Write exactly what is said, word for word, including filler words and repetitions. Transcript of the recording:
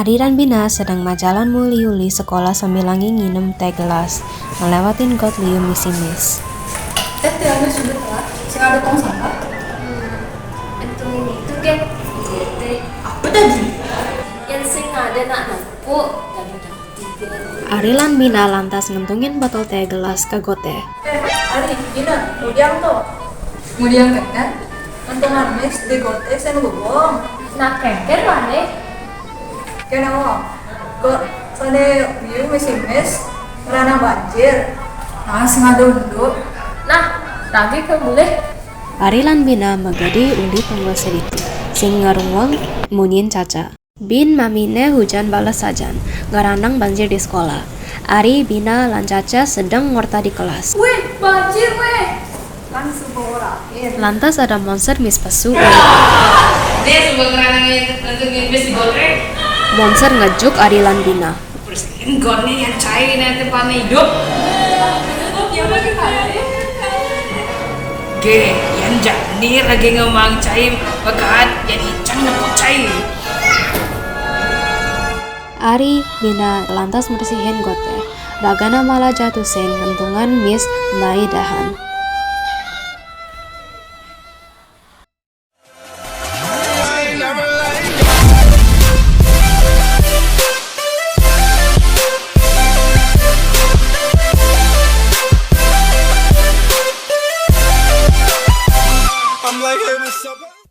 Ari lan Bina sedeng majalan muli-uli sekolah sambil lagi nginem teh gelas, ngelewatin got liu misi mis. Eh, tiangnya sudah telat. Sing ada tong sampah. Entungin itu, geng. Teh. Apa tadi? Yang sing ada nak nampuk. Tadi tiga. Ari lan Bina lantas ngentungin botol teh gelas ke got teh. Eh, Ari, Bina, ngudiang toh. Ngudiang kan? Entungan mis di got teh sing bubong. Nak keker mana? Kena wong. Got sane liu misi mis. Rana banjir. Ah, sing ada unduk. Nah, lagi ke boleh. Ari lan Bina magedi uli pengguas sedikit. Sing ngarungwang munyin Caca. Bin mamine hujan bales sajan, ngerandang banjir di sekolah. Ari, Bina, lan Caca sedeng ngorta di kelas. Weh, banjir weh. Kan semua orang. Eh, Lantas ada monster mis pesu. Dia suka ngerana ngentungin mis di got teh. Monster ngejuk Ari lan Bina. Bersihin got nih yang cai nanti panen hidup. Ge, yang jani lagi ngomong cai, pekat jadi cang nepuk cai. Ari, Bina lantas mersihin got teh. Ragana malah jatuh sing ngentungan mis mai dahan.